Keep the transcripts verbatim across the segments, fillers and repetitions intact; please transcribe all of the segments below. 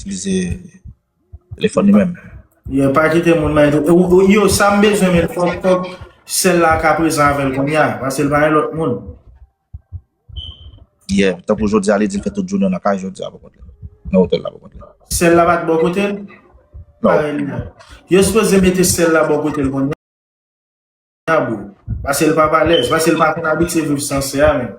itilize telefòn li menm. Yo pa kite moun manyen tou. Yo, sa m bezwen, men fòk, fòk sèl la ka prezan avè l kounye a, paske l pa gen lòt moun. Yeah, tankou jodi a, li di l fè tout jounen nan kay jodi a pou kont li. Nan otèl la pou kont li. Sèl la pa t bò kote l? Non. Parèy li a. Yo sipoze mete sèl la bò kote l kounye a, bro. Paske l pa alèz, paske l pa konn abitye viv san sè a menm.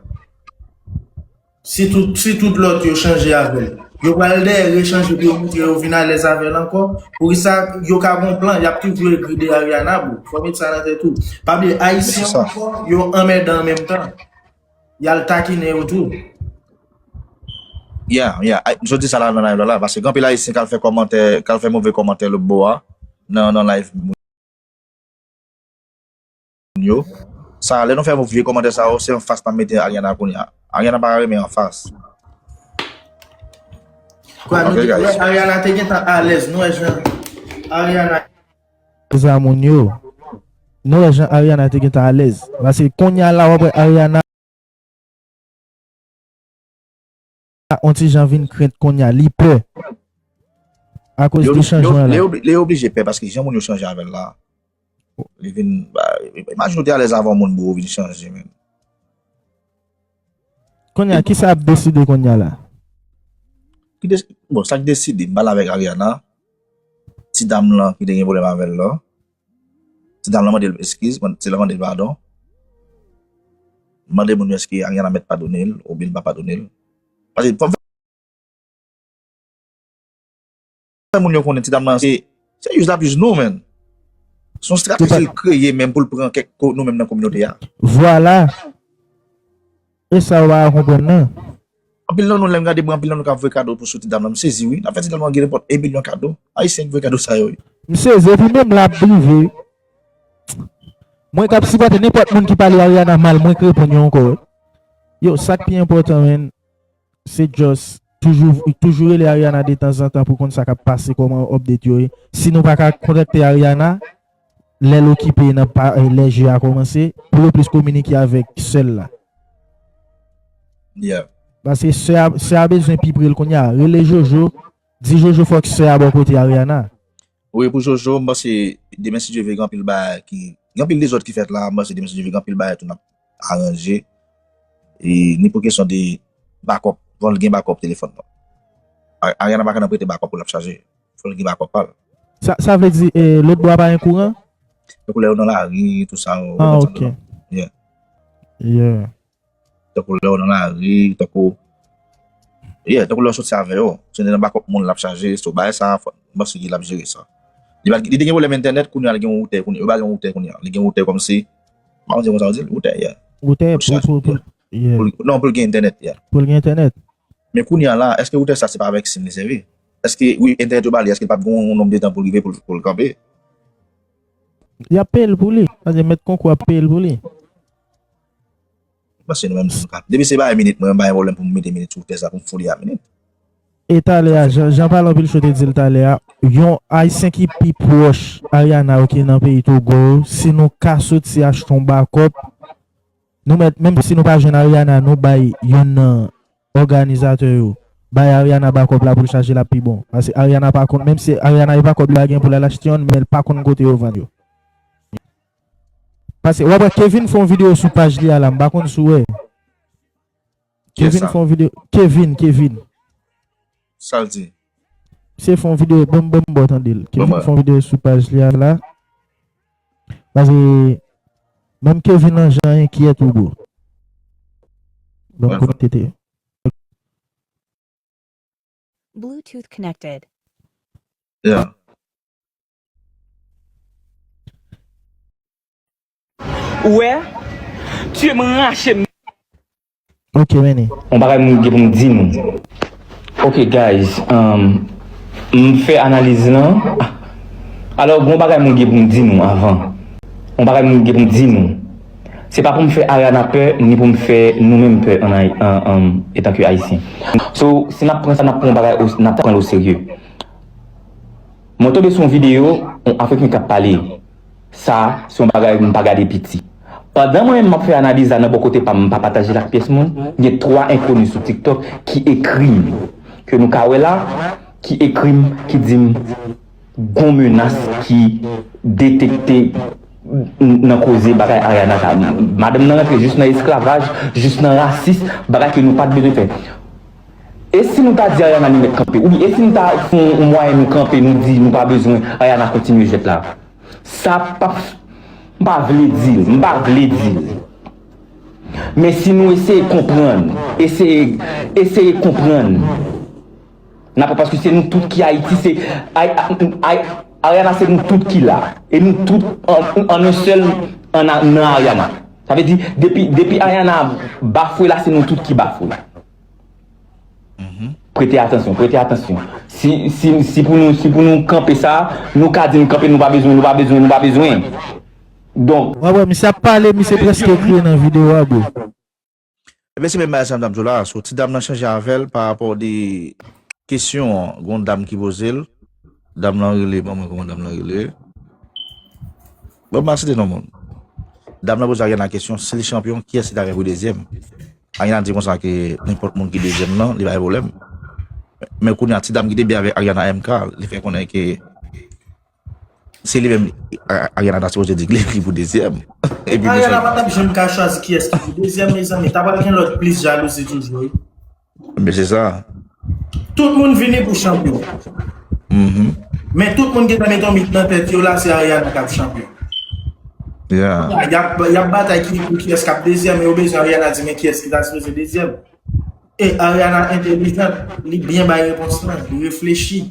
Si tout, si tout lòt yo chanje avè l, yo pral dèyè rechanje pou yo montre yo vin alèz avè l ankò. Poukisa yo ka gon plan, y ap toujou ekri de Ariana, bro. Fò met sa nan tèt ou. Pa bliye, Ayisyen ankò, yo anmèdan an menm tan. Y al takinen yo tou. Yeah, yeah. Ay, jodi sa la nan live la, la, paske gen anpil Ayisyen k al fè kòmantè, k al fè move kòmantè lòtbò a, nan, nan live moun yo. Sa, lè nou fè move kòmantè sa yo, se anfas n ap mete Ariana kounye a. Ariana pa renmen anfas. Kwa, nou te, Ariana te gentan alèz, nou wè jan Ariana. Sa moun yo. Nou wè jan Ariana te gentan alèz. Paske kounye a la, w ap wè Ariana on ti jan vin krent kounye a, li pè. Akoz de chanjman la. Li oblije pè paske jan moun yo chanje avè l la. Li vin, imajine w te alèz avè yon moun bro, ou vin chanje, men. Kounye a, kisa ap deside kounye a la? Ki des, bon, sa k deside, m pale avèk Ariana, ti dam lan ki te gen pwoblèm avè l lan. Ti dam lan mande l eskiz, se l mande l padon. Mande moun yo èske Ariana mèt padone l oubyen l pa padone l. Paske fò m fè moun yo konnen ti dam lan se, se use l ap use nou, menn. Se yon estrateji l kreye menm pou l pran kèk ko-, nou menm nan kominote a. Vwala. E sa w pa ka konprann nan. Anpil nan nou, lè m gade, mwen, anpil nan nou k ap voye kado pou sou ti dam lan, m sezi wi. N ap fè ti dam lan gen nenpòt en milyon kado. Ayisyen k voye kado sa yo wi. M sezi, epi menm la ap rive. Mwen k ap sipòte nenpòt moun ki pale Ariana mal, mwen k reponn yo ankò wi. Yo, sa k pi enpòtan, menn, se just toujou, toujou rele Ariana detanzantan pou konn sa k ap pase, kòman update yo ye. Si nou pa ka kontakte Ariana, lè l okipe nan pa, lè je a kòmanse, pou yo plis kominike avèk sè l la. Yeah. Paske sè a, sè a bezwen pi pre l kounye a. Rele Jojo, di Jojo fòk sè a bò kote Ariana. Wi, pou Jojo, m panse demen si Dye vle gen anpil bagay ki, gen anpil dezòd ki fèt la, m panse demen si Dye vle gen anpil bagay tou n ap aranje. E ni pou kesyon de bakòp, fò l gen bakòp telefòn nan. A-, Ariana pa ka nan prete bakòp pou l ap chaje. Fò l gen bakòp pa l. Sa, sa vle di, e, lòt bò a pa gen kouran? Tankou lè yo nan lari, tou sa yo. Ah, ok. Yeah. Yeah. Tankou lè yo nan lari, tankou, yeah, tankou lè yo soti avè yo. Se nan bakòp moun l ap chaje, so bagay sa, fò, m panse l ap jere sa. Li pa, li te gen pwoblèm entènèt, kounye a li gen yon woutè, kounye, yo ba l yon woutè kounye a. Li gen woutè kòmsi, pa di konsa, yo di l, woutè, yeah. Woutè pou, pou, pou, yeah. Pou l, non, pou l gen entènèt, yeah. Pou l gen entènèt. Men kounye a la, èske woutè sa se pa avèk sim li sèvi? Èske, wi, entènèt yo ba li, èske l p ap gen yon nonb de tan pou l rive pou l, pou l kanpe? Y ap peye l pou li. Sa vle di mèt konkou ap peye l pou li. Paske nou menm, depi se bagay minit, mwen, m pa gen pwoblèm pou m mete minit sou tè sa pou m foule a minit. E talè a, jan, jan pale anpil cho te di l talè a, yon Ayisyen ki pi pwòch Ariana yo ki nan peyi Togo yo, si nou ka soti achte yon bakòp, nou mèt, menm si nou pa jwenn Ariana, nou bay youn nan òganizatè yo, bay Ariana bakòp la pou l chaje l ap pi bon. Paske Ariana pa konn, menm si Ariana gen bakòp li pa gen pou l al achte yonn, men l pa konn kote yo vann yo. Paske w ap wè Kevin fè yon videyo sou paj li a la, m pa konn si w wè. Kevin fè yon videyo, Kevin, Kevin. Sa l di? Se fè yon videyo, ban m, ban m ba w tande l. Kevin fè yon videyo sou paj li a la. Paske menm Kevin lan jan enkyèt ou bro. Ban m konekte. Bluetooth connected. Yeah. Ou wè? Tye m rache m. Ok, mennen. Yon bagay m gen pou m di nou. Ok, guys, um, m fè analiz lan. Alò, gon bagay m gen pou m di nou avan. Yon bagay m gen pou m di nou. Se pa pou m fè Ariana pè, ni pou m fè nou menm pè an, an, an, etanke Ayisyen. So, si n ap pran sa, n ap pran yon bagay, o- n ap pran l o serye. Mwen tonbe sou yon videyo, yon Afriken k ap pale. Sa, se yon bagay m pa gade piti. Pandan mwen menm m ap fè analiz la nan bò kote pa m, m pa pataje l ak pyès moun, gen twa enkoni sou TikTok ki ekri m. Ke nou ka wè la, ki ekri m, ki di m gon menas ki detekte nan koze bagay Ariana sa. Madanm nan rantre jis nan esklavaj, jis nan rasis, bagay ke nou pa t bezwen fè. E si nou ta di Ariana li mèt kanpe? Oubyen e si nou ta fè yon mwayen nou kanpe, nou di nou pa bezwen Ariana kontinye jwèt la? Sa pa, m pa vle di l, m pa vle di l. Men si nou eseye konprann, eseye, eseye konprann, n ap, paske se nou tout ki Ayiti, se Ay-, Ay-, Ariana se nou tout ki la. E nou tout an, an yon sèl, an, nan Ariana. Sa vle di, depi, depi Ariana bafwe la, se nou tout ki bafwe. Prete atansyon, prete atansyon. Si, si, si pou nou, si pou nou kanpe sa, nou ka di nou kanpe, nou pa bezwen, nou pa bezwen, nou pa bezwen. Donk, w ap wè, misye ap pale, misye prèske kriye nan videyo a, bro. Ebyen, se menm bagay sa m t ap di w la, so, ti dam nan chanje avè l pa rapò de kesyon an, gon dam ki poze l, dam nan rele, ban mwen kòman dam nan rele. Bon, m a site non moun. Dam nan poze Ariana kesyon, si li chanpyon, kiyès li ta gen pou dezyèm? Ariana di konsa ke nenpòt moun ki dezyèm nan, li pa gen pwoblèm. Men kounye a, ti dam ki te byen avèk Ariana M K, li fè konnen ke se li menm, A-, Ariana ta sipoze di li, li pou dezyèm. Epi Ariana pa t ap janm ka chwazi kiyès ki pou dezyèm, mezanmi. Ta pral gen lòt plis jalouzi toujou, wi. Men se sa. Tout moun vini pou chanpyon. Men tout moun gentan met yon mit nan tèt yo la, se Ariana k ap chanpyon. Y ap, y ap batay ki, pou kiyès k ap dezyèm, e yo bezwen Ariana di men kiyès ki ta sipoze dezyèm. E Ariana entèlijant, li byen bay repons lan, li reflechi.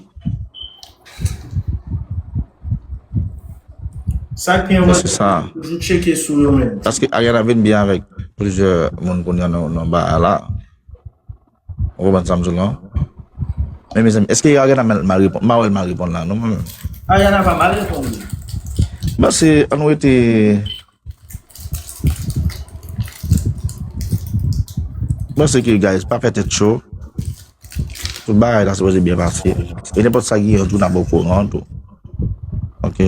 Sa k pi enpòtan, toujou tcheke sou yo menm. Paske Ariana vin byen avèk plizyè moun kounye a nan, nan bagay la. Ou konprann sa m di w lan? Men mezanmi, èske Ariana mal, mal reponn? M pa wè l mal reponn la, non, mwen menm. Ariana pa mal reponn li. Bon, se, ann rete, bon, se ke, guys, pa fè tèt cho. Tout bagay la sipoze byen pase. E nenpòt sa ki gen an tou, n ap okoran tou. Ok?